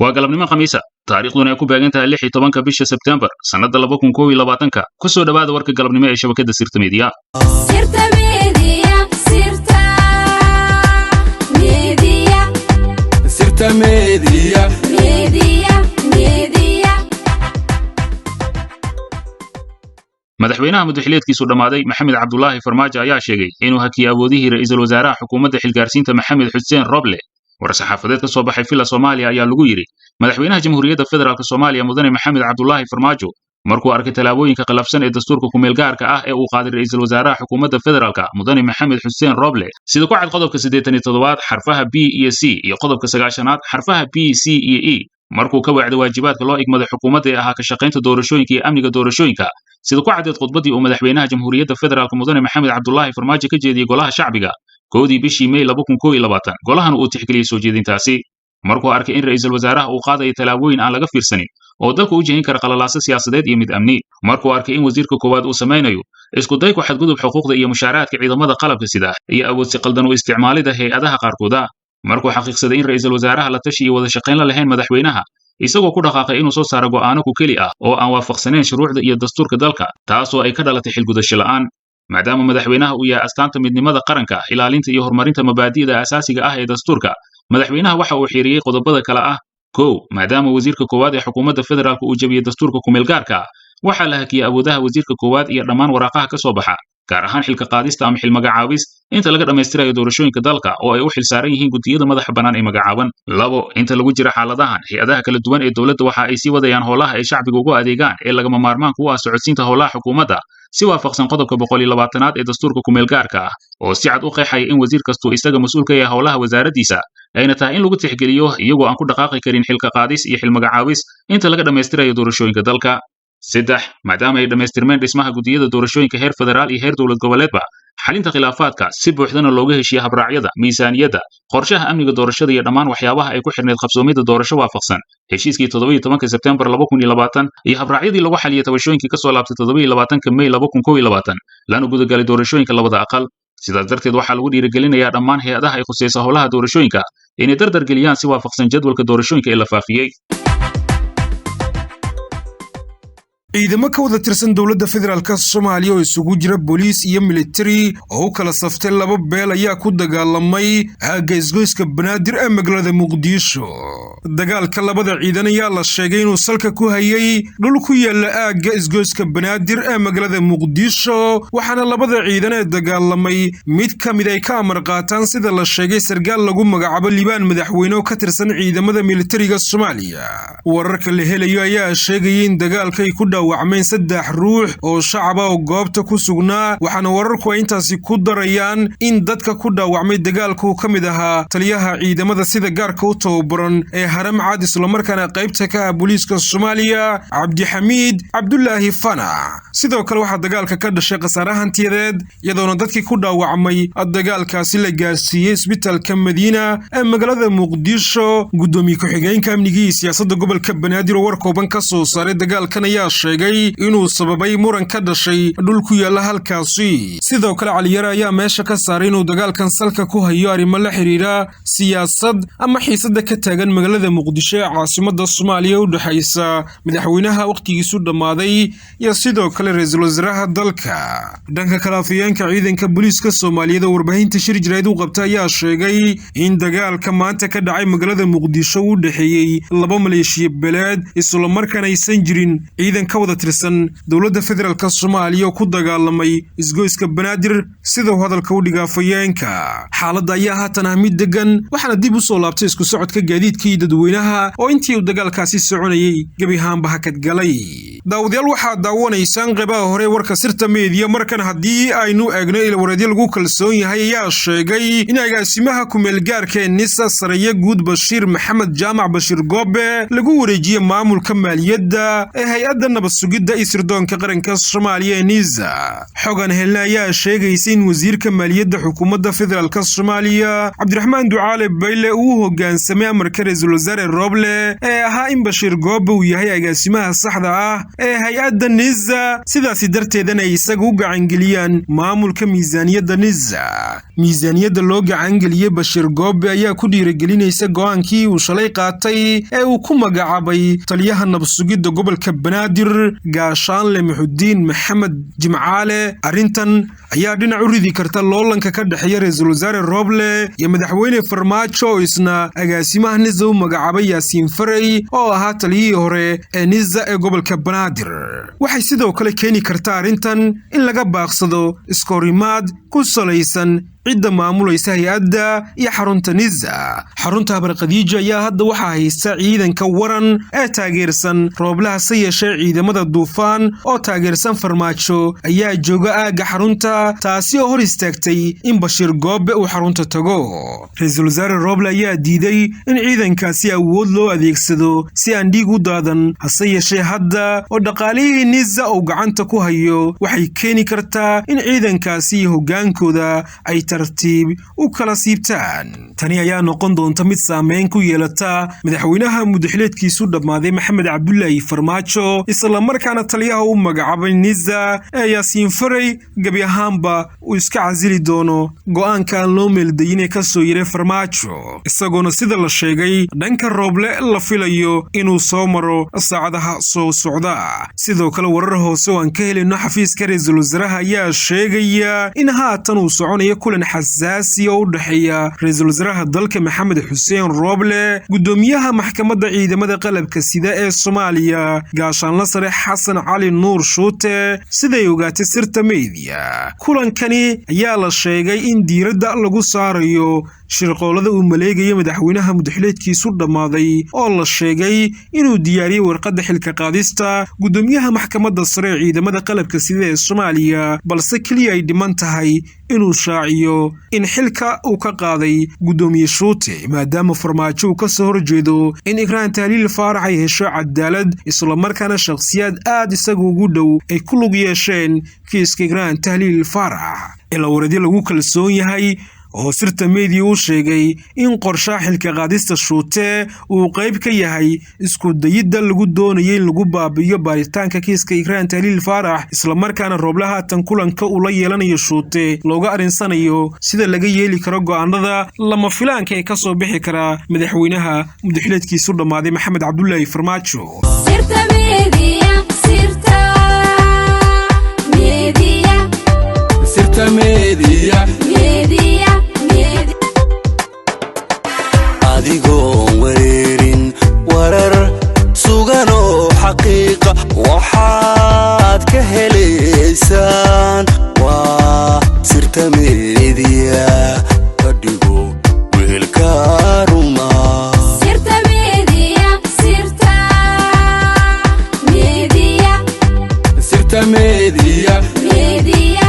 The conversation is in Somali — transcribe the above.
Waa galabnimo Khamiisa, taariikhduna ay ku beegan tahay 16-ka bisha Sebtembar, sannadda 2021-ka. Ku soo dhowaada warka galabnimo ee shabakadda Sirta Media. Sirta Media, Sirta Media. Sirta Media. Media, Media. Madaxweynaha muddaxileedkiisu dhammaaday, Maxamed Cabdulaahi Farmaajo, ayaa sheegay inuu hakiyey awoodihii ra'iisul wasaaraha xukuumadda xilgaarsiinta, Maxamed Xuseen Roble. War-saxaafadeed ka soo baxay Villa Soomaaliya ayaa lagu yidhi: Madaxweynaha Jamhuuriyadda Federaalk Soomaaliya, Mudane Maxamed Cabdulaahi Farmaajo, markuu arkay tallaabooyinka khilafsan ee dastuurka kumeelgaarka ah ee uu qaaday ra'iisul wasaaraha xukuumadda federaalka, Mudane Maxamed Xuseen Roble, sida ku cad qodobka 87aad xarfaha B iyo C iyo qodobka 90aad xarfaha B, C iyo E, markuu ka weecday waajibaadka loo igmaday xukuumadda ee ahaa ka shaqaynta doorashooyinka iyo amniga doorashooyinka, sida ku caddeed khudbaddii uu madaxweynaha Jamhuuriyadda Federaalk, Mudane Maxamed Cabdulaahi Farmaajo, ka jeediyey golaha shacbiga 1-dii bishii Mey 2021, golahan uu tixgeliyey soo jeedintaasi, markuu arkay in ra'iisul wasaaraha uu qaadayo tallaabooyin aan laga fiirsanin oo dalka u jihin kara qalalaaso siyaasadeed iyo mid amni, markuu arkay in wasiirka koowaad uu samaynayo isku day ku xadgudub xuquuqda iyo mushaaraadka ciidamada qalabka sida iyo awoodsi qaldan u isticmaalida hay'adaha qaarkooda, markuu xaqiiqsaday in ra'iisul wasaaraha la tashi iyo wada shaqayn la lahayn madaxweynaha, isagoo ku dhaqaaqay inuu soo saaro go'aano ku keli ah oo aan waafaqsanayn shuruucda iyo dastuurka dalka, taasoo ay ka dhalatay xilgudasho la'aan, maadaama madaxweynaha uu yahay astaanta midnimada qaranka, ilaalinta iyo horumarinta mabaadi'da asaasiga ah ee dastuurka, madaxweynaha waxa uu xeeriyey qodobada kale ah: 1, maadaama wasiirka koowaad ee xukuumadda federaalka uu jebiyey dastuurka kumeelgaarka, waxaa la hakiyey awoodaha wasiirka koowaad iyo dhammaan waraaqaha ka soo baxa, gaar ahaan xilka qaadista ama xilmagacaabis, inta laga dhammaystirayo doorashooyinka dalka oo ay u xilsaaran yihiin guddiyada madaxa bannaan ee magacaaban. 2, inta lagu jira xaaladahan, hay'adaha kala duwan ee dowladda waxa ay sii wadayaan howlaha ay shacbiga ugu adeegaan ee lagama maarmaanka u ah socodsiinta howlaha xukuumadda, si waafaqsan qodobka 120aad ee dastuurka kumeelgaarka ah oo si cad u qeexaya in wasiir kastuu isaga mas'uul ka yahay howlaha wasaaraddiisa, ayna tahay in lagu tixgeliyo, iyagoo aan ku dhaqaaqi karin xilka qaadis iyo xilmagacaabis inta laga dhammaystirayo doorashooyinka dalka. 3, maadaama ay dhammaystirmeen dhismaha guddiyada doorashooyinka heer federaal iyo heer dowlad goboleedba, xalinta khilaafaadka si buuxdana looga heshiiye habraacyada, miisaaniyadda, qorshaha amniga doorashada iyo dhammaan waxyaabaha ay ku xirnayd qabsoomidda doorasho waafaqsan heshiiskii 17-ka Sebtembar 2020 iyo habraacyadii lagu xaliyey tabashooyinkii ka soo laabtay 27-ka Mey 2021, lana gudagalay doorashooyinka labada aqal. Sidaas darteed, waxaa lagu dhiirigelinayaa dhammaan hay'adaha ay khusaysa howlaha doorashooyinka inay dardar geliyaan si waafaqsan jadwalka doorashooyinka ee la faafiyey. Ciidamo ka wada tirsan dowladda federaalk Soomaaliya oo isugu jira booliis iyo militari oo u kala saftay laba beel ayaa ku dagaalamay aagga isgoyska Banaadir ee magaalada Muqdisho. Dagaalka labada ciidan ayaa la sheegay inuu salka ku hayay dhul ku yaala aagga isgoyska Banaadir ee magaalada Muqdisho, waxaana labada ciidan ee dagaalamay mid ka mid ay ka amar qaataan, sida la sheegay, sarkaal lagu magacaabo Liibaan Madaxweyne oo ka tirsan ciidamada militariga Soomaaliya. Wararka la helayo ayaa sheegayay in dagaalka ay ku dhaawacmeen saddex ruux oo shacaba oo goobta ku sugnaa, waxaana wararku ay intaasi ku darayaan in dadka ku dhaawacmay dagaalka uu ka mid ahaa taliyaha ciidamada sida gaarka u tababaran ee Haram Cad, islamarkaana qaybta ka ah booliiska Soomaaliya, Cabdixamiid Cabdulaahi Fanax. Sidoo kale waxaa dagaalka ka dhashay khasaare hantiyadeed, iyadoona dadkii ku dhaawacmay dagaalkaasi la gaarsiiyey isbitaalka Madiina ee magaalada Muqdisho. Guddoomiye ku-xigeenka amnigii iyo siyaasadda gobolka Banaadir oo war kooban ka soo saaray dagaalkan ayaa sheegay inuu sababay muran ka dhashay dhul ku yaala halkaasi. Sidoo kale, Caliyare ayaa meesha ka saaray inuu dagaalkan salka ku hayo arrimo la xiriira siyaasad ama xiisada ka taagan magaalada Muqdisho ee caasimada Soomaaliya u dhexaysa madaxweynaha wakhtigiisu dhammaaday iyo sidoo kale ra-iisul wasaaraha dalka. Dhanka kale, afhayeenka ciidanka booliiska Soomaaliyeed oo warbaahinta shir jaraa'id u qabta ayaa sheegay in dagaalka maanta ka dhacay magaalada Muqdisho u dhexeeyey laba maleeshiya beeleed, islamarkaana aysan jirin ciidan ka wada tirsan dowladda federaalk Soomaaliya oo ku dagaalamay isgoyska Banaadir, sida uu hadalka u dhiga afhayeenka. Xaaladda ayaa haatan ah mid degan, waxaana dib u soo laabtay isku socodka gaadiidka iyo dadweynaha oo intii uu dagaalkaasi soconayay gebi ahaanba hakad galay. Daawadayaal, waxaad daawanaysaan qeybaha hore warka Sirta Media. Markan haddii aynu eegno, ilwareedyo lagu kalsoon yahay ayaa sheegay in agaasimaha kumeelgaarka ee NISA, sareeye guud Bashiir Maxamed Jaamac, Bashiir Goobe, lagu wareejiyey maamulka maaliyadda ee hay-adda nabad sugidda iyo sirdoonka qaranka Soomaaliya ee NISA. Xogan helna ayaa sheegaysa in wasiirka maaliyadda xukuumadda federaalk Soomaaliya, Cabdiraxmaan Ducaale Bayle, uu hogaansamay amarka ra-iisul wasaare Rooble ee ahaa in Bashiir Goobe uu yahay agaasimaha saxda ah. ee hay-adda NISA, sidaasi darteedana ay isaga u gacangeliyaan maamulka miisaaniyadda NISA. Miisaaniyadda loo gacangeliyey Bashiir Goobe ayaa ku dhiirigelinaysa go'aankii uu shalay qaatay ee uu ku magacaabay taliyaha nabsugidda gobolka Banaadir, Gaashaanle Muxudiin Maxamed Jimcaale. Arrintan ayaa dhinac u ridi karta loolanka ka dhexeeya ra-iisul wasaare Rooble iyo madaxweyne Farmaajo, oo isna agaasimaha NISA u magacaabay Yaasiin Farey, oo ahaa taliyihii hore ee NISA ee gobolka Banaadir. Waxay sidoo kale keeni kartaa arrintan in laga baaqsado iskahorimaad ku salaysan cidda maamulaysa hay-adda iyo xarunta NISA. Xarunta Habarqadiija ayaa hadda waxaa haysta ciidanka Waran ee taageersan Rooblaha, se yeeshee ciidamada Duufaan oo taageersan Farmaajo ayaa jooga aagga xarunta, taasi oo hor istaagtay in Bashiir Goobe uu xarunta tago. Ra-iisul wasaare Rooble ayaa diiday in ciidankaasi awood loo adeegsado si aan dhiig u daadan. Hase yeeshee hadda oo dhaqaalihii NISA uu gacanta ku hayo, waxay keeni kartaa in ciidankaasi iyo hoggaankooda ay tartiib u kala siibtaan. Tani ayaa noqon doonta mid saameyn ku yeelata madaxweynaha mudaxileedkiisu dhammaaday, Maxamed Cabdulaahi Farmaajo, islamarkaana taliyaha u magacaabay NISA ee Yaasiin Farey gebi ahaanba uu iska casili doono go'aanka aan loo meeldayin ee ka soo yiray Farmaajo, isagoona sida la sheegay dhanka Rooble la filayo inuu soo maro saacadaha soo socda. Sidoo kale, warar hoose oo aan ka helayno xafiiska ra-iisul wasaaraha ayaa sheegaya in haatan uu soconayo kulan xasaasi oo u dhexeeya ra-iisul wasaaraha dalka Maxamed Xuseen Rooble, gudoomiyaha maxkamadda ciidamada qalabka sida ee Soomaaliya, Gaashaanla Sare Xasan Cali Nuur Shuute, siday ogaatay Sirta Media. Kulankani ayaa la sheegay in diiradda lagu saarayo shirqoolada uu maleegayo madaxweynaha mudaxileedkiisu dhammaaday, oo la sheegay inuu diyaariyey warqadda xilka qaadista gudoomiyaha maxkamadda sare ee ciidamada qalabka sida ee Soomaaliya, balse keliya ay dhiman tahay inuu shaaciyo in xilka uu ka qaaday gudoomiye Shuute, maadaama Farmaajo uu ka soo horjeedo in Ikraan Tahliil Faarax ay hesho cadaalad, islamarkaana shakhsiyaad aad isaga ugu dhow ay ku lug yeesheen kiiska Ikraan Tahliil Faarax. Ilaa waradyo lagu kalsoon yahay oo Sirta Media u sheegay in qorshaha xilka qaadista Shuute uu qayb ka yahay isku dayidda lagu doonayay in lagu baabi'iyo baaritaanka kiiska Ikraan Tahliil Faarax, islamarkaana Rooble haatan kulanka uu la yeelanayo Shuute looga arinsanayo sida laga yeeli karo go'aanada lama filaanka ee kasoo bixi karaa madaxweynaha mudaxileedkiisu dhammaaday, Maxamed Cabdulaahi Farmaajo. Sirta Media, Sirta Media. Sirta Media. Media, Media. Adigoon wareerin, warar suganoo xaqiiqa waxaad ka helaysaan waa Sirta Media. Ka dhigo wehelka ruma. Sirta Media, Sirta Media. Sirta Media. Media.